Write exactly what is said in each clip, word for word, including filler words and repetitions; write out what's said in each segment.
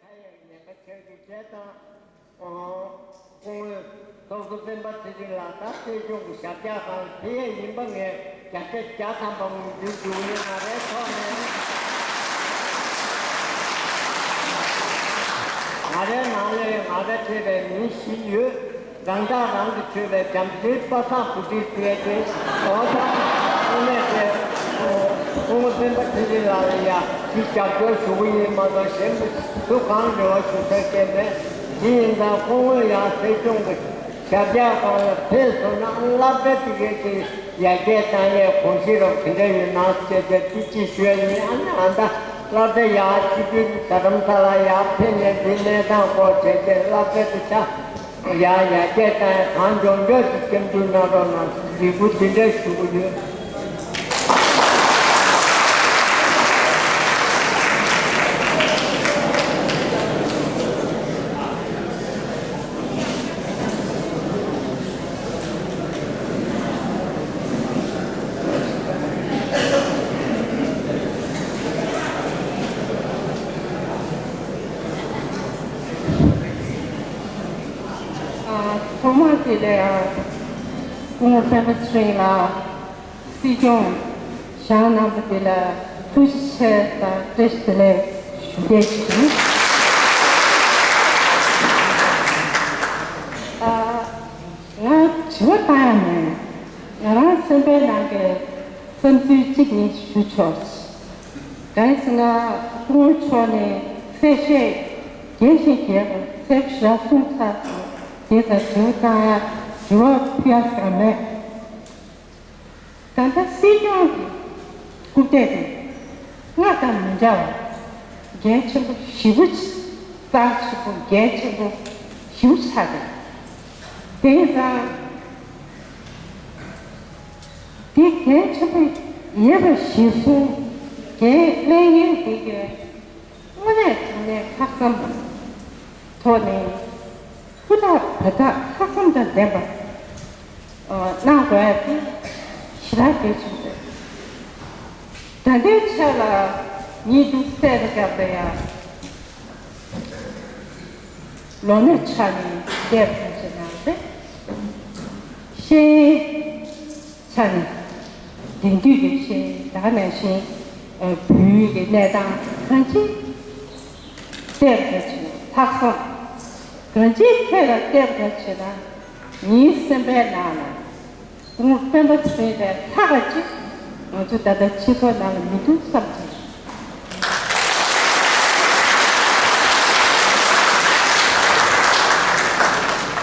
ཁ་ཡ་ཉན་པ་ཁྱེད་ཀྱི་བྱས་དང་། ཨོ། སྐུ་ངོ་ཚོགས་གཙོ་སྤེན་པ་ཚེ་རིང་ལགས། ད་སྲིད་སྐྱོང་གི་ཞབས་བཀྱག་སྒང་ལ་ཕེབས་ཡས་ཡིན་པ་ངས་བརྒྱ་ཆ་བརྒྱ་ཐམ་པ་ངོས་འཛིན་ཞུ་གི་ཡོད། ང་རའི་ཐོག་ནས། ང་རའི་ནང་ལ་ང་ར་བཅས་པའི་མི་བཞི་ཡོད། རང་ཐག་རང་གིས་ཆོད་པའི་བྱམས་བརྩེའི་པ་སངས་བུ་ཁྲིད་ཟེར་ཏེ། འོ་ད་དངོས་གནས་དེ། སྐུ་ངོ་སྤེན་པ་ཚེ་རིང་ལགས་ལ་ཡ་ཅིག་རྒྱབ་སྐྱོར་ཞུ་གི་ཡིན་མ་གཏོགས་གཞན་པ་སུ་གང་རེ་བ་ཞུ་ས་ཀྱང་མེད། དེ་ཡིན་ཙང་སྐུ་ངོ་ཡང་སྲིད་སྐྱོང་གི་ཞབས་བཀྱག་སྒང་ལ་ཕེབས་སོང་ན་སློབ་གྲྭ་དེ་གའི་ཅིག་ཡར་རྒྱས་བཏང་ཡས་གོམས་གཤིས་རོགས་དེ་འདྲ་ཡོད་ན་བྱས་ཏེ་ཅིག་ཅིག་ཞུ་ཡ་ཡིན། ཨ་ནི་ཨ་ད་སློབ་གྲྭ་ཡར་ཕྱི་དྲིལ་རྡ་རམ་ས་ལ་ཡར་ཕེབས་ནས་འདི་གནས་སྟངས་སྐོར་བྱས་ཏེ་སློབ་གྲྭ་དེ་ད། ཡ་ཡ་སྐད་བཏང་ཡ་གང་མགྱོགས་མགྱོགས་ཤིག་སྐྱབས་འཇུག་གནང་རོགས་གནང་། ལས་འགུལ་འདི་འདྲ་ཞུ་གི་ཡོད། ཨ། ཐོག་མར་དེ་ལ་སྐུ་ངོ་སྤེན་པ་ཚེ་རིང་ལགས། སྲིད་སྐྱོང་བཞེངས་གནང་བ་དེ་ལ་ཐུགས་རྗེ་ཆེ་དང་བཀྲ་ཤིས་བདེ་ལེགས་ཞུ་རྒྱུ་ཞིག་ཡིན། ཨ། ང་དྲི་བ་བཏང་ཡ་མེད། ང་རང་སེམས་པའི་ནང་གི་བསམ་ཚུལ་གཅིག་ནི་ཞུ་ཆོག་གང་ཡིན་ཟེར་ན། སྐུ་ངོ་མཆོག་ནས་གསལ་བཤད་རྒྱས་ཤིང་རྒྱས་པ་གསལ་པོ་ཞེ་དྲག་གསུངས་ཚར་སོང་། དེ་ཙམ་དྲི་བ་བཏང་ཡ་དྲི་བ་ཕུལ་ཡ་ཟེར་མེད། ད་ལྟ་སྲིད་སྐྱོང་གི་རྐུབ་སྟེགས་དེ་སྔར་དང་མི་འདྲ་བ་གལ་ཆེན་པོ་ཞེ་པོ་ཅིག་རྩ་ཆེན་པོ་གལ་ཆེན་པོ་ཞེ་པོ་ཆགས་རེད། དེ་ཡིན་ཙང་དེ་གལ་ཆེན་པོ་ཡིན་པ་གཞིར་བཟུང་འགན་ལེན་མཁན་དེ་གའི་དངོས་གནས་དྲང་གནས་ལྷག་བསམ་ཐོག་ནས་ཧུར་ཐག་འབད་ཐག་ལྷག་བསམ་དང་ལྡན་པ་གནང་དགོས་ཡ་དེ་ཞེ་དྲག་གལ་ཆེན་པོ་རེད། ད་ལྟའི་ཆ་ལ་ཉིད་དུ་གསལ་དུ་བཀག་པའི་ཡ། ལོ་ན་ཆགས་ནས་བསྡད་པ་ཞིག་ན་རེད། ཤེས་ཡོན་ཆ་ནས་དེང་དུས་ཀྱི་ཤེས་ཡོན་ད་ག་ནང་བཞིན་བོད་ཡིག་གི་གནས་སྟངས་གང་ཅི་བལྟས་པ་ཞིག་ལྷག་བསམ་གང་ཅིའི་ཐད་ལ་བལྟས་པ་ཞིག་ན་ངའི་སེམས་པའི་ནང་ལ། སྐུ་ངོ་སྤེན་པ་ཚེ་རིང་ལས་ལྷག་པ་ཅིག་ང་ཚོ་ད་ལྟ་སྤྱི་ཚོགས་ནང་ལ་མི་འདུག་བསམ་གྱི།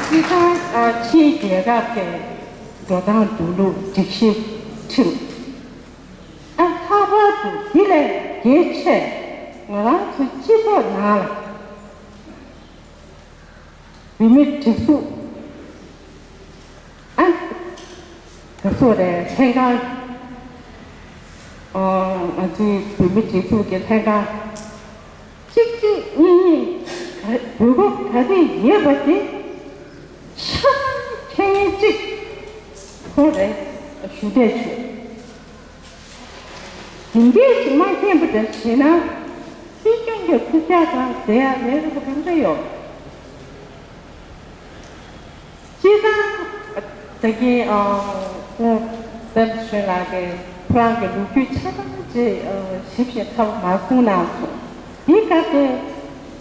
སྤྱི་བཏང་ཨ་ཕྱིའི་རྒྱལ་ཁབ་ཀྱི་འགྲོ་སྟངས་འགྲོ་ལུགས་སྒྲིག་གཞི་ཁྲིམས། ཨ་ལྷག་པར་དུ་འདི་ལས་གལ་ཆེ་ང་རང་ཚོའི་སྤྱི་ཚོགས་ནང་ལ། བོད་མིའི་སྒྲིག་འཛུགས། ཨ། ག་ཚོད་རེད་ལྷན་ཁང་། ཨོ། ང་ཚོའི་བོད་མིའི་སྒྲིག་འཛུགས་ཀྱི་ལྷན་ཁང་། གཅིག་གཅིག་གཉིས་གཉིས་ག་དགོས་མཁོ་ག་རེ་ཡོད་པ་དེ་ཆ་ཚང་འཁྱེར་མཁན་གཅིག་ཁོ་རེད་ཞུ་འདོད་བྱུང་། དེ་འདྲས་ཀྱི་མ་མཁྱེན་པ་འདྲ་བྱས་ན། སྲིད་སྐྱོང་གི་རྐུབ་བཀྱག་སྒང་བསྡད་ཡ་ལས་སླ་པོ་གང་འདྲ་ཡོད། སྤྱིར་བཏང་ད་གིན་ཨ་སྐུ་ངོ་སྤེན་པ་ཚེ་རིང་ལགས་ཀྱིས་ཁོ་རང་གི་ལོ་རྒྱུས་ཆ་ཚང་ཅིག་ཨ་ཞིབ་ཅིང་ཕྲ་བ་མར་གསུངས་གནང་སོང་། དེའི་སྐབས་དེ་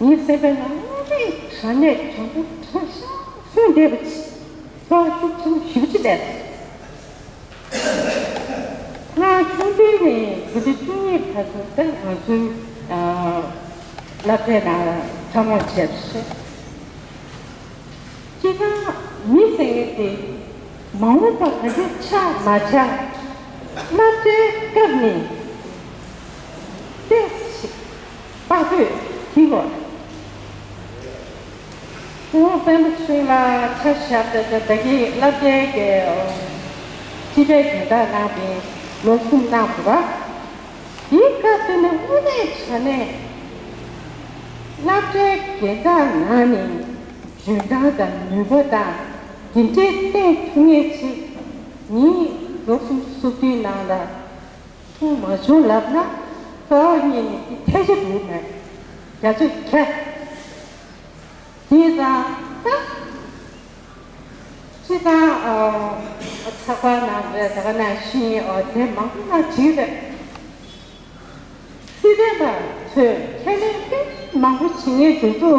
ངའི་སེམས་པའི་ནང་དངོས་གནས་དྲང་གནས་དྲང་པོ་དྲང་བཞག་གསུངས་བསྡད་པ་ཅིག་ཚོར་བ་ཤུགས་ཆེན་པོ་ཞེ་པོ་ཅིག་སླེབས་སོང་། ང་ཆུང་དུས་ནས་བོད་ལྗོངས་བཅུ་གཉིས་བར་དུ་ད་ང་ཚོའི་ཨ་སློབ་གྲྭའི་ནང་ལ་འཚར་ལོངས་བྱས་པ་རེད། སྤྱིར་བཏང་མི་ཟེར་མཁན་དེ་མ་འོངས་པ་ག་འདྲ་ཆགས་མ་ཆགས་སློབ་གྲྭའི་སྐབས་ནས་ཏོག་ཙམ་ཞིག་དཔག་པོས་འཁྱེར་དགོས། སྐུ་ངོ་སྤེན་པ་ཚེ་རིང་ལགས་ཆ་བཞག་པ་ད་ད་གིན་སློབ་གྲྭའི་གི་སྤྱི་པའི་སྦྱིན་བདག་གནང་བའི་ལོ་གསུམ་གནང་འདུག་པ། དེའི་སྐབས་དེ་ནས་དངོས་གནས་དྲང་གནས་སློབ་གྲྭའི་སྦྱིན་བདག་ནང་ནས་ འཇོན་ཐང་དང་ནུས་པ་དང་དེ་འདྲའི་བསྟན་ཐུབ་མཁན་ཅིག་ངས་ལོ་སུམ་ཅུ་སོ་བདུན་ནང་ལ་མཐོང་མ་བྱུང་ལབ་ན། རྩ་བ་ཉིད་ནས་དེ་ཐལ་ཆ་འདུག་མེད། རྒྱ་ཆ་ཁྱད། དེ་དང་ད། སྤྱི་དང་། ཚགས་པར་ནང་རེད། ད་ག་ནང་བཞིན་དེ་མང་པོ་ནང་བྲིས་རེད། སྲིད་དོན་པ་ཚོས་ཁས་ལེན་དཔེ་མང་པོ་བྱེད་མཁན་དེ་ཚོ།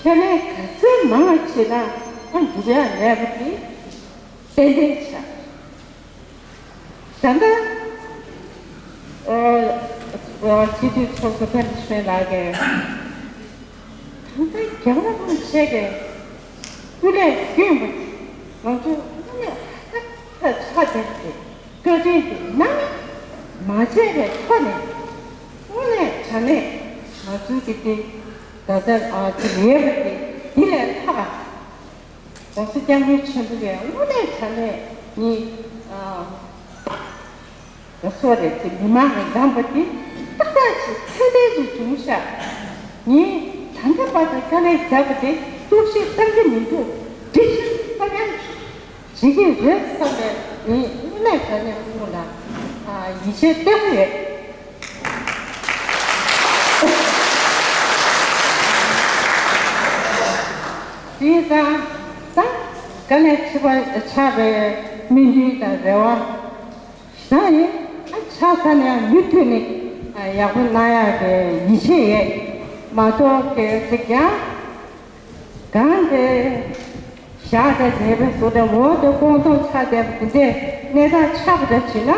ཁས་ལེན་ག་ཚོད་མང་བ་བྱེད་ན་ཨ་འགྱུར་ཡ་མེད་པ་དེ་ཏན་ཏན་ཆགས། ད་ལྟ་ཨོ་ཨོ་སྤྱི་འཐུས་ཚོགས་གཙོ་ཕན་ཚུན་ལགས་ཀྱིས་ད་ལྟ་རྒྱལ་བ་རིན་པོ་ཆེ་གི་སྐུ་ལས་བསྐྱོན་པ་ང་ཚོ་དངོས་གནས་ཧ་ཅང་ཚ་ཚ་དེ་དེ་བཀའ་དྲིན་དེ་གནང་མ་བྱས་པའི་ཐོག་ནས་དངོས་གནས་དྲང་གནས་ང་ཚོའི་གི་དེ་ད་ལྟ་ཨ་ཅིག་ཡོད་པ་དེ་དེ་ལས་ལྷག་གོང་ས་སྐྱབས་མགོན་ཆེན་པོ་གིས་དངོས་གནས་དྲང་གནས་ནི་ཨ་སོ་རེད་དེ་མི་མང་གི་འདམས་པ་དེ་ཏག་ཏག་ཅིག་ཚད་ལྡན་ཅིག་བྱུང་ཤག་ངས་ད་ལྟ་བར་དུ་དཀའ་ལས་བརྒྱབ་པ་དེ་གཏུག་བཤེར་གཏང་གི་མི་འདུག་སྒྲིག་གཞི་གསར་པ་བྱེད་ཀྱི་རེད་བསམ་པའི་ངས་དངོས་གནས་དྲང་གནས་སྐུ་ངོ་ལ་ཡིད་ཆེས་བརྟན་པོ་ཡོད། དེ་ཙང་ད་དཀའ་ལས་ཆེ་བ་ཆགས་པའི་སྨོན་འདུན་དང་རེ་བ་ཞེ་དྲག་ཡོད། ཨ་ཆགས་ས་ནས་ཡང་མུ་མཐུད་ནས་ཡག་པོ་གནང་ཡག་གི་ཡིད་ཆེས་ཡོད་མ་གཏོགས་གལ་སྲིད་ཀྱང་གང་དེ། བཞག་དེ་བྱས་པའི་བཟོ་དེ་འོ་དེ་ཀོང་ཏོང་ཆགས་བསྡད་པ་དེ་འདྲས་གནས་སྟངས་ཆགས་པ་འདྲ་བྱས་ན་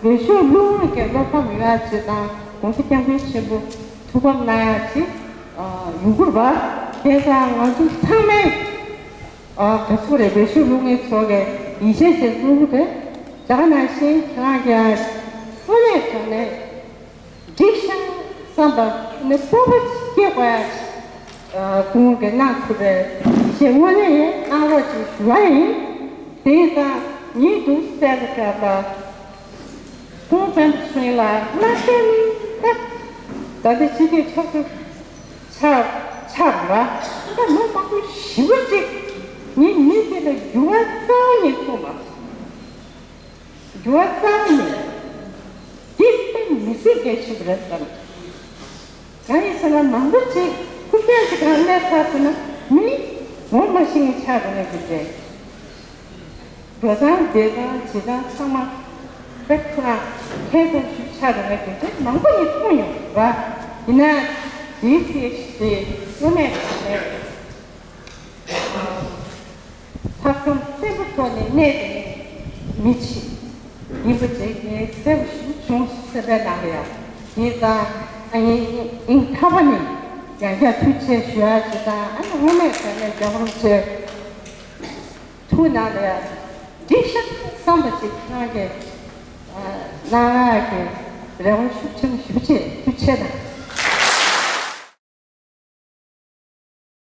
འོས་ཤོག་བླུག་མཁན་གྱི་བློ་ཕམ་ཡོང་ཡ་ཅིག་དང་གོང་ས་སྐྱབས་མགོན་ཆེན་པོ་ཐུགས་ཕམ་གནང་ཡ་ཅིག་ཡོང་གི་རེད་པ། དེ་ཙང་ང་ཚོ་ཚང་མས་ག་ཚོད་རེད་འོས་ཤོག་བླུག་མཁན་ཚོ་གི་ཡིད་ཆེས་བྱེད་ཐུབ་ཀྱི་རེད། དེ་ག་ནང་བཞིན་ཁྱེད་རང་གིས་དངོས་གནས་དྲང་གནས། སྒྲིག་ཤིང་བསམ་པ་ནི་སྤོབས་པ་སྐྱེ་དགོས་ཡ་ཞིག་ཁོང་གིས་གནང་ཐུབ་པའི་ཞེ་དངོས་གནས་ཡིན་གནང་རོགས་ཅིག་ཞུ་བ་ཡིན། དེ་ཙང་ཉིད་དུ་གསལ་ལ་བཀར་ལ་ཁོང་ཕན་ཚུན་ལ་བླ་ཆེན་ད་ད་ལྟ་སྤྱི་འཐུས་ཚོགས་གཙོ་ཆགས་ཆགས་པ་ད་ལོ་མང་པོ་ཞེ་པོ་ཅིག་ངས་མི་དེ་ལ་འགྱུར་བ་རྩ་བ་ཉིད་མཐོང་མ་སོང་། འགྱུར་བ་རྩ་བ་མེད། འདི་ལྟ་མི་སྲིད་གལ་ཆེན་པོ་རེད་བསམ། གང་ཡིན་ཟེར་ན་མང་པོ་ཅིག་ཁུར་ཀྱང་ཅིག་གང་གནས་ཚར་ཟེར་ན་མི་ངོ་མ་ཤེས་ངེས་ཆགས་འགྲོ་ངེས་ཀྱི་རེད། འགྲོ་སྟངས་བསྡད་སྟངས་བྱེད་སྟངས་ཚང་མ་དཔེ་ཁོ་རང་ཁྱད་མཚར་ཞིག་ཆགས་འགྲོ་ངེས་ཀྱི་རེད། མང་པོ་ཡིན་མཐོང་ཡོང་བ་ཡིན་ན་དེའི་ཚེ་ཞེས་དངོས་གནས་དྲང་གནས། ལྷག་བསམ་བརྟན་པོ་ཐོག་ནས་གནས་དེ་མི་ཕྱི་ཡིན་པ་དེ་ངས་གསལ་པོ་ཞིག་བྱུང་སེམས་པའི་ནང་ལ་ཡང་དེ་ཙང་ཨ་ཡིན་ཨིན་ཐ་བ་ནས་ཡང་བསྐྱར་ཐུགས་རྗེ་ཆེ་ཞུ་ཡ་ཅིག་དང་ཨ་ནི་དངོས་གནས་དྲང་གནས་རྒྱལ་བ་རིན་པོ་ཆེ་ཐུགས་ནང་ལ་ཡང་འགྲིག་ཤག་བསམ་པ་ཅིག་ཁྱེད་རང་གིས་གནང་ཡ་གི་རེ་བ་ཤུགས་ཆེན་ཞུ་ཆེད་ཐུགས་རྗེ་ཆེ་དང་།